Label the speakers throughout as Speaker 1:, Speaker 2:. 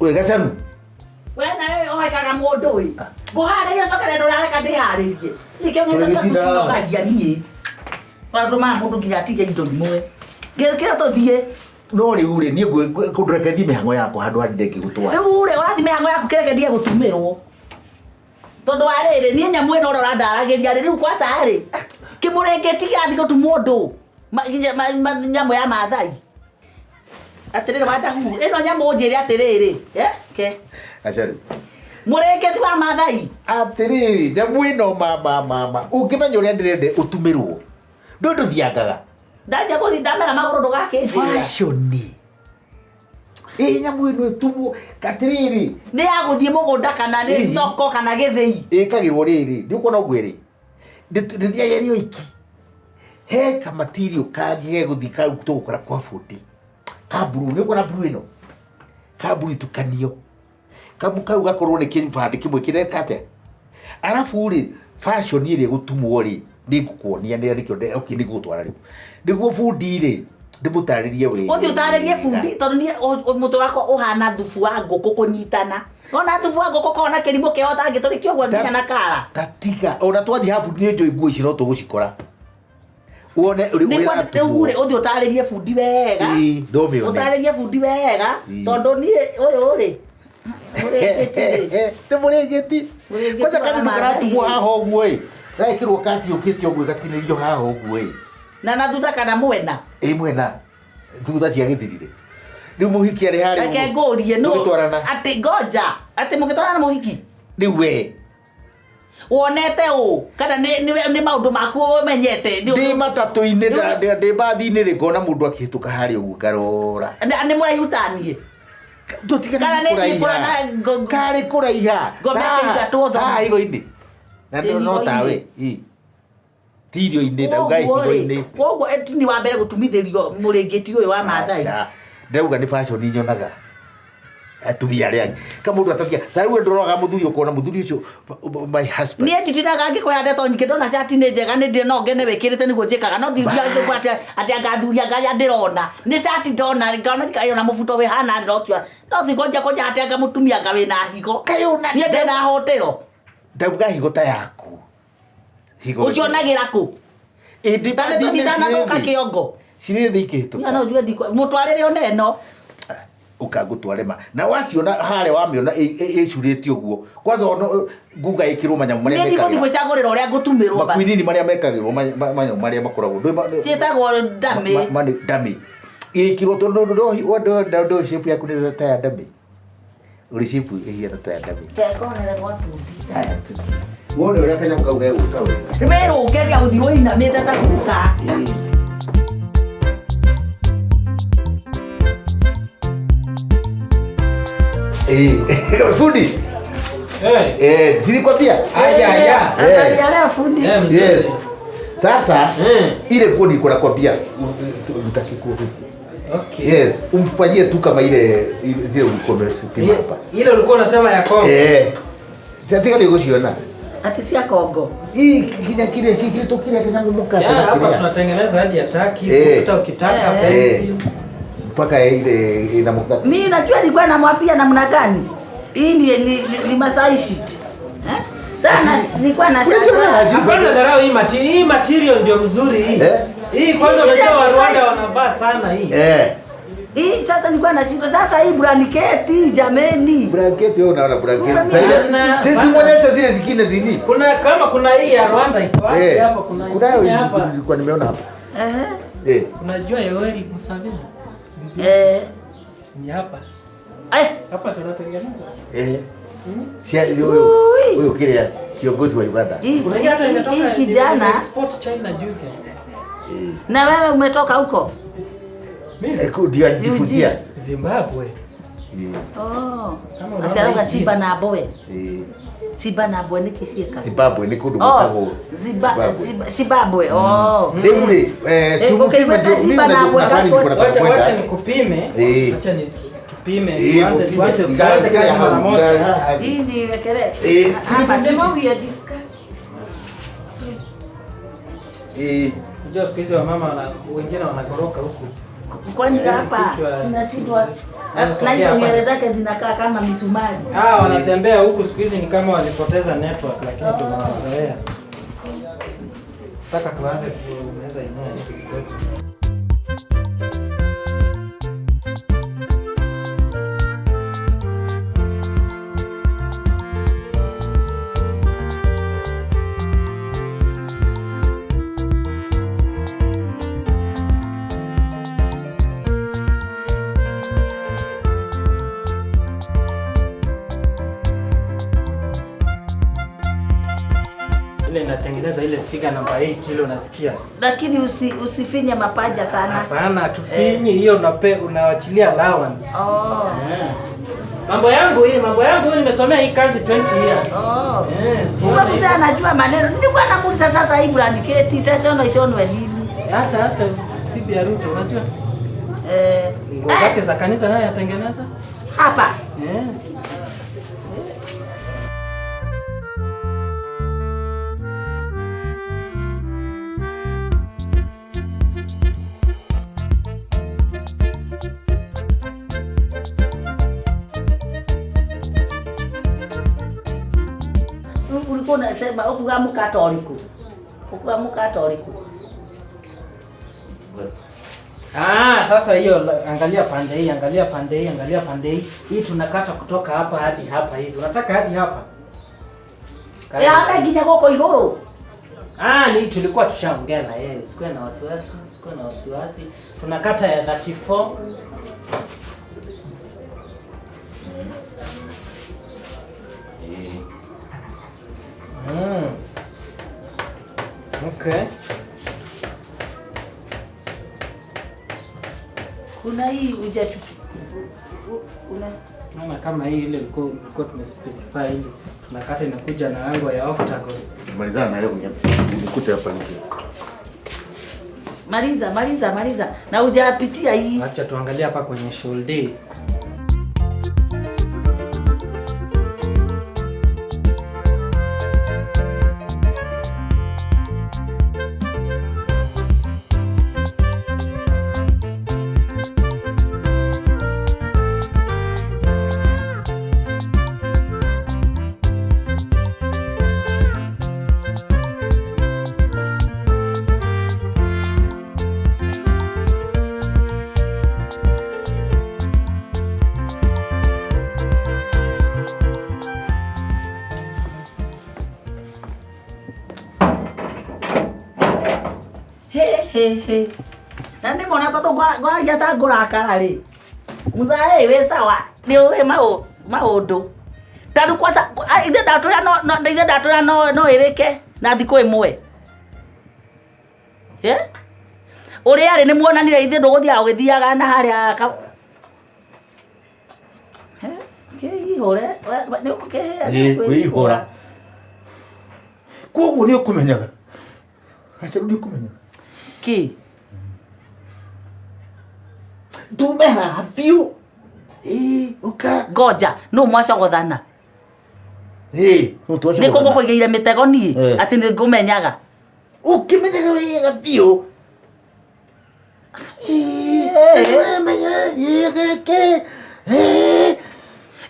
Speaker 1: We Gacanu.
Speaker 2: We nawe ohekaga mũndũ ĩ. Ngũharĩria ũcoke na ndũrareka ndĩharĩrie. Nĩkĩo ng'ombe ciaku
Speaker 1: Tũrĩgĩtinda.
Speaker 2: cinogagia niĩ. Watũmaga mũndũ nginya atige indo imwe. Ngĩkĩra tũthiĩ.
Speaker 1: No rĩu rĩ niĩ ngũndũreke thiĩ mĩhang'o yakwa handũ harĩa ndĩngĩgũtwara.
Speaker 2: Rĩu rĩ ũrathiĩ mĩhang'o yaku kĩreke ndige gũtumĩrwo. Tondũ wa rĩrĩ niĩ nyamũ ĩno ũrĩa ũrandaragĩria rĩ rĩu kwaca rĩ kĩmũrĩngĩti kĩrathiĩ gũtumwo ũndũ nyamũ ya Maathai. Atĩrĩrĩ wandahu ĩno nyamũ njĩre atĩrĩrĩ eh, ke
Speaker 1: Gacanu.
Speaker 2: Mũrĩngĩti wa Maathai.
Speaker 1: Atĩrĩrĩ nyamũ ĩno mama mama ũngĩmenya ũrĩa ndĩrenda ũtumĩrwo ndũ ndũthiangaga.
Speaker 2: Ndanjia gũthiĩ ndamera magũrũ ndũgakĩnjĩra.
Speaker 1: Fashion. Ĩ nyamũ ĩno ĩtumwo atĩrĩrĩ.
Speaker 2: Nĩ ya gũthiĩ mũgũnda kana nĩ
Speaker 1: Ĩhi.
Speaker 2: thoko kana gĩthĩi.
Speaker 1: Ĩkagĩrwo rĩrĩ nĩ ũkuona ũguo ĩrĩ ndĩthiaga ĩrĩ oiki he kamatirio kangĩ gegũthiĩ kau tũgũkora kwa bundi ka mburu nĩ ũkuona mburu ĩno ka mburu itukanio kamu kau gakorwo nĩ kĩbandĩ kĩmwe kĩreka atĩa arabu rĩ fashion ĩrĩa ĩgũtumwo rĩ nĩ ngũkuonia nĩ nĩkĩo okay nĩ ngũgũtwara rĩu nĩguo bundi rĩ ndĩmũtarĩrie wega
Speaker 2: Ũthiĩ ũtarĩrie bundi tondũ niĩ mũtwe wakwa ũhana thubu wa ngũkũ kũnyitana. Wona thubu wa ngũkũ kona kĩrimũ kĩo ũtangĩtũrĩkia ũguo nginya na kara.
Speaker 1: Tatiga ona twathiĩ ha bundi nĩ njũĩ nguo ici no tũgũcikora wone ũrĩa
Speaker 2: Nĩguo rĩu rĩ ũthiĩ ũtarĩrie bundi wega.
Speaker 1: Ĩĩ, no mĩone.
Speaker 2: Ũtarĩrie bundi wega
Speaker 1: Ĩĩ.
Speaker 2: tondũ niĩ ũyũ rĩ mũrĩngĩti rĩ.
Speaker 1: Ti mũrĩngĩti.
Speaker 2: Mũrĩngĩti
Speaker 1: Kwanza
Speaker 2: wa
Speaker 1: kandu
Speaker 2: Maathai.
Speaker 1: karatumwo haha ũguo ĩ gagĩkĩrwo kati ũkĩte ũguo ĩgatinĩrio haha ũguo ĩ
Speaker 2: Na thutha kana mwena.
Speaker 1: Ĩ mwena thutha ciagĩthirire rĩu mũhiki arĩ harĩa
Speaker 2: Reke
Speaker 1: ũguo.
Speaker 2: ngũrie nũ
Speaker 1: Tũgĩtwarana.
Speaker 2: atĩ ngoja atĩ mũgĩtwarana na mũhiki.
Speaker 1: Rĩu we
Speaker 2: Wonete ũ kana nĩ maũndũ maku ũmenyete nĩ
Speaker 1: ndĩ matatũ-inĩ
Speaker 2: Rĩu-
Speaker 1: ndĩ mbathi-inĩ rĩ ngona mũndũ akĩhĩtũka harĩa ũguo ngarora
Speaker 2: nĩ mũraihu taniĩ.
Speaker 1: tũtigane
Speaker 2: Kana
Speaker 1: nĩ
Speaker 2: nĩ thiĩ
Speaker 1: kũraiha
Speaker 2: kũrona
Speaker 1: karĩ kũraiha
Speaker 2: ngombe
Speaker 1: Haha-
Speaker 2: ĩkĩingatwo thoni.
Speaker 1: haha higo-inĩ na
Speaker 2: Ndĩ
Speaker 1: no
Speaker 2: higo-inĩ.
Speaker 1: tawe ĩ. Ti irio-inĩ ndauga
Speaker 2: Kwoguo rĩ,
Speaker 1: higo-inĩ
Speaker 2: kwoguo ni wa mbere gũtumithĩrio mũrĩngĩti ũyũ wa Maathai.
Speaker 1: Aca, ndĩrauga nĩ fashion nyonaga atumia arĩa angĩ ka mũndũ atathia ta rĩu ndũroraga mũthuri ũkona mũthuri ũcio my husband
Speaker 2: Niĩ nditinaga ngĩkũhe ndeto nyingĩ ndona cati nĩ njega nĩ ndĩ no ngene wĩkĩrĩte nĩguo njĩkaga no
Speaker 1: Bas.
Speaker 2: ndingiuga atĩ anga athuri anga arĩa ndĩrona nĩ cati ndona ngona ona mũbuto wĩ hana ndĩrotua no ti kwanjia atĩ anga mũtumia anga wĩna higo
Speaker 1: Kaĩ ũna-
Speaker 2: niĩ ndĩna hũtĩro
Speaker 1: ndauga higo ta yaku higo
Speaker 2: ũcionagĩra kũ
Speaker 1: ĩndĩ
Speaker 2: na nĩ tũthiĩ ndanathũka kĩongo
Speaker 1: cirĩ thĩ ikĩhĩtũka
Speaker 2: Niĩ no njuge mũtwarĩre ona ĩno
Speaker 1: ũka ngũtware ma na waciona harĩa wamĩona ĩcurĩtie ũguo kwanza ona nguga ĩkĩrwo manyamũ marĩa
Speaker 2: niĩ ndigũthiĩ
Speaker 1: mekagĩra
Speaker 2: gwĩcagũrĩra ũrĩa ngũtumĩrwo basi
Speaker 1: makwinini marĩa mekagĩrwo manyamũ marĩa makoragwo
Speaker 2: ciĩtagwo ndamĩ
Speaker 1: ndamĩ ĩkĩrwo tondũ ndũ shape yaku nĩ ta ya ndamĩ ũrĩ shape ĩhiana ta ya ndamĩ
Speaker 2: Ngekonere gwa bundi.
Speaker 1: Haya, wone ũrĩa kanyamũ kau gegũka wega
Speaker 2: Wĩrũnge tiga gũthiĩ ũinamĩte ta guka.
Speaker 1: Ĩĩ. Ĩĩ. Fundi
Speaker 3: Eh.
Speaker 1: Silikwambia
Speaker 3: Aya, aya.
Speaker 2: Angalia leo fundi.
Speaker 3: Eh, mzuri.
Speaker 1: Yes. Sasa
Speaker 3: Eh.
Speaker 1: ile nguo nilikuwa nakwambia utaki kurudia.
Speaker 3: Okay.
Speaker 1: Yes, umfanyie tu kama ile zile ulikuwa umezipima hapa.
Speaker 3: Ile ulikuwa unasema ya Kongo.
Speaker 1: Eh. Tiga niguciona.
Speaker 2: Ati cia Kongo.
Speaker 1: Hii kinya kile si kitu kile kinang'umuka
Speaker 3: Ya, hapa tunatengeneza hadi ya taki,
Speaker 1: Eh.
Speaker 3: ukuta ukitaka
Speaker 2: Eh.
Speaker 3: pencil.
Speaker 1: Mpaka ile inamuka.
Speaker 2: Mimi najua nilikuwa namwambia namna gani. Hii ni Masai sheet. Eh? Sana nilikuwa na
Speaker 1: Unajua
Speaker 2: shanga.
Speaker 1: hajui.
Speaker 3: Hapana dharau hii material, hii material ndio mzuri hii.
Speaker 1: Eh?
Speaker 3: Hii kwanza
Speaker 2: Hii
Speaker 3: unajua
Speaker 2: ile
Speaker 3: wa Rwanda
Speaker 2: si-
Speaker 3: wanavaa sana hii.
Speaker 1: Eh.
Speaker 2: Hii sasa nilikuwa na shida. Sasa hii blanketi jameni.
Speaker 1: Blanketi wewe unaona blanketi.
Speaker 2: Kumbe mimi
Speaker 1: Sasa
Speaker 3: sijui.
Speaker 1: sisi muonyeshe zile zingine zini.
Speaker 3: Kuna kama kuna hii ya Rwanda iko wapi
Speaker 1: Eh.
Speaker 3: hapa kuna
Speaker 1: Kunayo
Speaker 3: ingine hapa.
Speaker 1: nilikuwa nimeona hapa.
Speaker 2: Eh.
Speaker 1: Eh.
Speaker 3: Unajua Yoweri Museveni
Speaker 2: Eh.
Speaker 3: ni hapa.
Speaker 2: Eh.
Speaker 3: Hapa tunatengeneza.
Speaker 1: Eh. Sia huyo
Speaker 2: Ui.
Speaker 1: huyo kile kiongozi wa Uganda.
Speaker 2: Hii
Speaker 3: Kuna ingine hata imetoka
Speaker 2: hii kijana
Speaker 3: export China juzi.
Speaker 1: Eh.
Speaker 2: na wewe umetoka huko?
Speaker 3: Mimi
Speaker 1: Eh, ndio alijifunzia.
Speaker 3: Zimbabwe.
Speaker 1: Eh.
Speaker 2: Oh.
Speaker 3: Kama unaona
Speaker 2: Ataraga
Speaker 3: hii
Speaker 2: Simba
Speaker 3: jeans.
Speaker 2: na Mbowe.
Speaker 1: Eh.
Speaker 2: Simba na Mbowe nĩ kĩciĩka?
Speaker 1: Zimbabwe nĩ kũndũ
Speaker 2: Oh,
Speaker 1: gwĩtagwo
Speaker 2: Zimbabwe. Oh.
Speaker 1: Rĩu rĩ,
Speaker 2: Eh,
Speaker 1: si
Speaker 2: ũkĩigua
Speaker 1: ũkĩigua
Speaker 2: ta
Speaker 1: ndio-
Speaker 2: Simba
Speaker 1: mimi
Speaker 2: na
Speaker 1: unajua
Speaker 2: Mbwe
Speaker 1: kuna pahali
Speaker 2: kako-
Speaker 1: nilikuwa nataka
Speaker 3: Wacha wacha
Speaker 1: kwenda.
Speaker 3: nikupime.
Speaker 1: Eh.
Speaker 3: Wacha ni tupime.
Speaker 1: Eh,
Speaker 3: Tuanze
Speaker 1: upime.
Speaker 3: tuanze
Speaker 1: Ingawa
Speaker 3: tuanze
Speaker 1: kile
Speaker 3: kazi mara
Speaker 1: hau-
Speaker 3: moja.
Speaker 1: ingawa-
Speaker 2: Hii ni wekele.
Speaker 1: Eh,
Speaker 2: Hapa
Speaker 4: The more we are discussing. Sorry.
Speaker 1: Eh,
Speaker 3: Unajua siku hizi wamama wengine wanagoroka huku.
Speaker 2: Kwani hapa
Speaker 3: Kichwa-
Speaker 2: zinashindwa
Speaker 3: Sasa
Speaker 2: na
Speaker 3: sogea
Speaker 2: hizo
Speaker 3: hapa.
Speaker 2: nywele zake zinakaa kama misumari.
Speaker 3: Ah, wanatembea huku siku hizi ni kama walipoteza network, lakini tumewazoea. Nataka tuanze unaweza inua hivi kidogo. Ile inatengeneza ile figure number 8 ile unasikia.
Speaker 2: Lakini usifinye mapaja sana.
Speaker 3: Hapana, tufinyi hiyo unawachilia allowance.
Speaker 2: Oh.
Speaker 3: Eh. Mambo yangu hii, mambo yangu hii nimesomea hii kazi 20 years.
Speaker 2: Oh.
Speaker 3: Eh,
Speaker 2: Kumbe
Speaker 3: sione.
Speaker 2: mzee anajua maneno. Nilikuwa namuuliza sasa hii blanketi itashonwa ishonwe lini?
Speaker 3: Hata bibi ya Ruto unajua?
Speaker 2: Eh,
Speaker 3: Nguo zake za kanisa naye atengeneza.
Speaker 2: hapa.
Speaker 3: Eh.
Speaker 2: Ulikuwa unasema ukuga mkate ũrĩkũ? Ukuga mkate ũrĩkũ?
Speaker 3: Ah, sasa hiyo angalia pande hii, angalia pande hii, angalia pande hii. Hii tunakata kutoka hapa hadi hapa hivi. Unataka hadi hapa?
Speaker 2: Ya hapa nginya gũkũ igũrũ.
Speaker 3: Ah, ni tulikuwa tushaongea na yeye. Usikuwe na wasiwasi, usikuwe na wasiwasi. Tunakata ya 34. Mm. Okay.
Speaker 2: Kuna hii hujachu una
Speaker 3: Naona kama hii ile ilikuwa tumespecify ile. Tunakata inakuja na angle ya octagon.
Speaker 1: Malizana na leo unikute hapa nje.
Speaker 2: maliza maliza maliza na hujapitia hii.
Speaker 3: Acha tuangalie hapa kwenye shoulder.
Speaker 2: He he he. Na nĩ mona tondũ ngwaragia ta ngũrakara rĩ. Mũzae wĩ sawa nĩ ũĩ maũndũ. Tondũ kwaca ithe ndatwĩra no ithe ndatwĩra no ĩrĩke na thikũ ĩmwe. Eh? Ũrĩa rĩ nĩ muonanire ithe ndũgũthiaga ũgĩthiaga na harĩa ka Kĩihũre nĩ ũkũkĩhĩa.
Speaker 1: Ĩĩ, kwĩihũra. Koguo nĩ ũkũmenyaga. Aca nĩ ũkũmenyaga.
Speaker 2: Kĩ?
Speaker 1: Tume haha biũ. Ĩĩ, ũka.
Speaker 2: Ngoja, nũ mwacogothana?
Speaker 1: Ĩĩ, nũ twacogothana.
Speaker 2: Nĩ kũngũkũigĩire mĩtego niĩ atĩ nĩ ngũmenyaga.
Speaker 1: Ũkĩmenyaga wega biũ.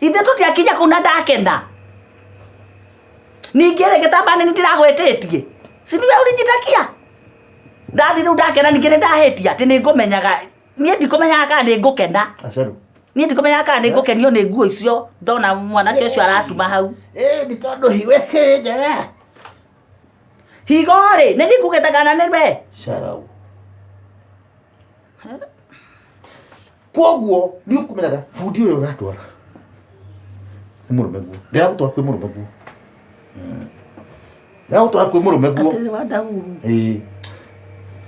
Speaker 2: Ithe tũtiakinya kũu na ndakena. Ningĩ rĩ gĩtambaya nĩ ndĩragwĩtĩtie. Si nĩwe ũrinjitakia? Ndathi rĩu ndakena ningĩ nĩ ndahĩtia atĩ nĩ ngũmenyaga. Niĩ ndikũmenyaga kana nĩ ngũkena.
Speaker 1: Acaru.
Speaker 2: Niĩ ndikũmenyaga kana nĩ ngũkenio nĩ nguo icio ndona mwanake ũcio aratuma hau.
Speaker 1: Ĩĩ, nĩ tondũ higo ĩkĩrĩ njega.
Speaker 2: Higo rĩ, nĩ niĩ ngugĩte kana nĩ we?
Speaker 1: Carau. Koguo nĩ ũkũmenyaga bundi ũrĩa ũratwara nĩ mũrũme guo. Ndĩragũtwara kwĩ mũrũme guo. Ndĩragũtwara kwĩ mũrũme guo.
Speaker 2: Atĩrĩ wa Ndahuru.
Speaker 1: Ĩĩ.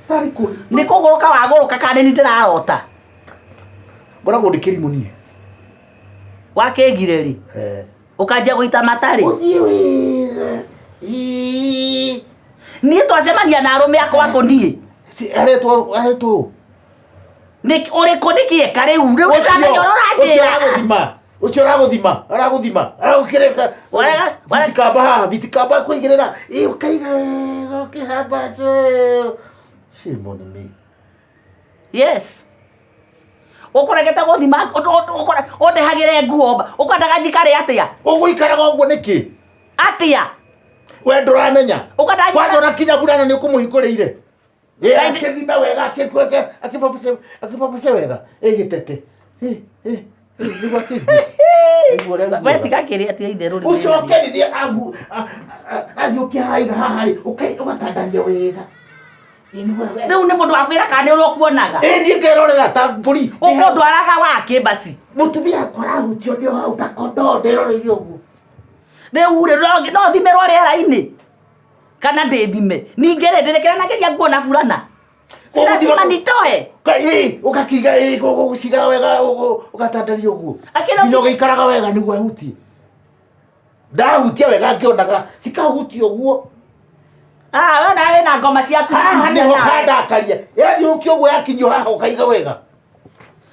Speaker 1: Arĩ kũ?
Speaker 2: Nĩ kũgũrũka wagũrũka kana nĩ ndĩrarota?
Speaker 1: Ngoragwo ndĩ kĩrimũ niĩ.
Speaker 2: Wakĩgire rĩ?
Speaker 1: Eh.
Speaker 2: Ũkanjia gũita matarĩ?
Speaker 1: Ũthiĩ wega. Ĩĩ.
Speaker 2: Niĩ twacemania na arũme akwa akũ niĩ.
Speaker 1: Aretwo.
Speaker 2: Nĩ ũrĩkũ nĩ kĩeka rĩu? Rĩu ndĩramenya ũrĩa ũranjĩra.
Speaker 1: Ũcio ũcio aragũthima, aragũthima, aragũkĩreka. Vitikamba haha, vitikamba kũigĩrĩra. Ĩĩ, ũkaiga wega, ũkĩhamba. Shame on me.
Speaker 2: Yes. Ũkũregete gũthima ũndehagĩre nguo ũkwendaga njikare atĩa?
Speaker 1: Ũgũikaraga ũguo nĩkĩ?
Speaker 2: Atĩa?
Speaker 1: We ndũramenya.
Speaker 2: Ũkwendaga
Speaker 1: Kwanza
Speaker 2: njikare
Speaker 1: ona kinya burana nĩ ũkũmũhingũrĩire. Ĩ
Speaker 2: Kaĩ ndĩ-
Speaker 1: akĩthima wega akĩkweke akĩpapace akĩpapace wega. Ĩ gĩtete. Ĩ ĩ ĩ nĩguo akĩigua. Aigua ũrĩa
Speaker 2: We
Speaker 1: aiguaga.
Speaker 2: tiga kĩrĩa tiga itherũ rĩu.
Speaker 1: Ũcoke rĩrĩa agu athiĩ ũkĩhaiga haha rĩ ũgatandaria wega. Ĩ nĩguo wega.
Speaker 2: Rĩu nĩ mũndũ wakwĩra kana nĩ ũrĩa ũkuonaga.
Speaker 1: Ĩ niĩ ngerorera ta mbũri.
Speaker 2: Ũkũndwaraga wakĩ basi.
Speaker 1: Mũtumia wakwa arahutio nĩ o hau ta kondoo ndĩroreirie ũguo.
Speaker 2: Rĩu rĩ no thimĩrwo rĩera-inĩ kana ndĩthime. Ningĩ rĩ ndĩrĩkĩranageria nguo na burana. Si
Speaker 1: Ũgũthima-
Speaker 2: lazima nitoe.
Speaker 1: Ĩ ũgakiga ĩ gũciga wega ũgatandaria ũguo.
Speaker 2: Akĩra
Speaker 1: Nginya ũgĩikaraga wega nĩguo ahutie. Ndahutia wega ngĩonaga cikahutia ũguo.
Speaker 2: Ah, we nawe wĩna ngoma ciaku.
Speaker 1: Haha nĩho handakaria. Yathiũrũkia ũguo yakinyio haha ũkaiga wega.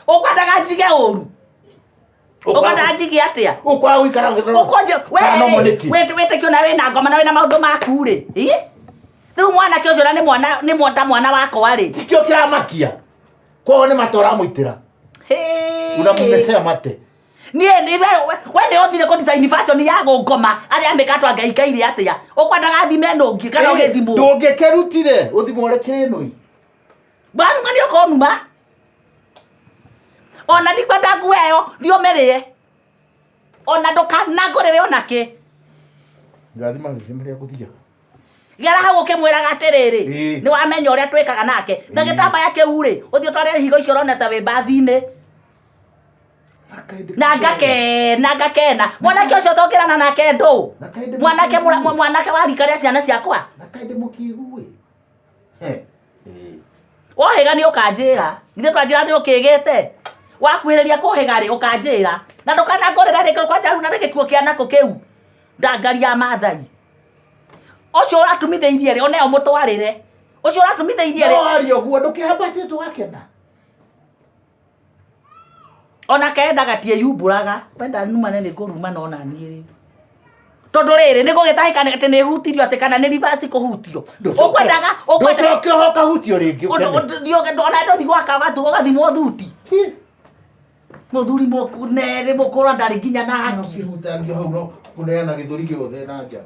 Speaker 2: Ũkwendaga njige ũru. Ũkwendaga njige atĩa?
Speaker 1: Ũkwaga gũikara
Speaker 2: Ũkwenje we
Speaker 1: Kana nomo nĩkĩ?
Speaker 2: wĩtĩkio na wĩna ngoma na wĩna maũndũ maku rĩ. Ĩ? Rĩu mwanake ũcio na nĩ mwana nĩ ta mwana wakwa rĩ.
Speaker 1: Tikĩo kĩramakia. Koguo nĩ mate ũramũitĩra.
Speaker 2: Hĩ.
Speaker 1: Unamumecea mate.
Speaker 2: Niĩ nĩ we nĩ ũthire kũ design fashion ya gũngoma arĩa mĩkatwa ngaikaire atĩa? Ũkwendaga thime nũngi kana ũgĩthimwo?
Speaker 1: Ndũngĩkĩrutire ũthimwo ũrĩ kĩnũi.
Speaker 2: Wanuma nĩ ũkũnuma. Ona ndikwenda nguo ĩyo thiĩ ũmĩrĩe. Ona ndũkanangũrĩre ona kĩ.
Speaker 1: Ndĩrathima gĩthima rĩa gũthiaga.
Speaker 2: Gera hau ũkĩmwĩraga atĩrĩrĩ,
Speaker 1: Ĩĩ.
Speaker 2: nĩ wamenya ũrĩa twĩkaga nake. Na
Speaker 1: Ĩĩ.
Speaker 2: gĩtambaya kĩu rĩ, ũthiĩ ũtware higo icio ũrona ta wĩ mbathi-inĩ. Na ngakena ngakena. Mwanake ũcio tũngĩrana nake ndũ.
Speaker 1: Na kaĩ ndĩ
Speaker 2: Mwanake
Speaker 1: mũkĩgu.
Speaker 2: mwanake wa rika rĩa ciana ciakwa.
Speaker 1: Na kaĩ ndĩ mũkĩgu ĩ. He. Ĩĩ.
Speaker 2: Wohĩga nĩ ũkanjĩra. Githĩ twanjĩra nĩ ũkĩgĩte. Wakuhĩrĩria kũhĩga rĩ ũkanjĩra. Na ndũkanangũrĩre rĩngĩ kwanja rĩu na nĩ gĩkuo kĩa nakũ kĩu. Ndangari ya Maathai. Ũcio ũratumithĩirie rĩ oneyo mũtwarĩre. Ũcio ũratumithĩirie
Speaker 1: No
Speaker 2: rĩ
Speaker 1: waria ũguo ndũkĩhambatĩte ũgakena.
Speaker 2: ona kendaga tieyumbũraga. Wenda numane nĩ ngũruma no naniĩ rĩu. Tondũ rĩrĩ nĩ gũgĩtahĩka atĩ nĩ hutirio atĩ kana nĩ reverse kũhutio. Ũkwendaga ũkwendaga
Speaker 1: Ndũcoke oho ũkahutio rĩngĩ ũkene.
Speaker 2: ona ndũthi gwaka ũgathimwo thuti.
Speaker 1: Hi.
Speaker 2: Mũthuri mũnerĩ mũkũrũ ndarĩ nginya na hakiri.
Speaker 1: Ũkĩhutangio hau no kũneana gĩthũri gĩothe na nja.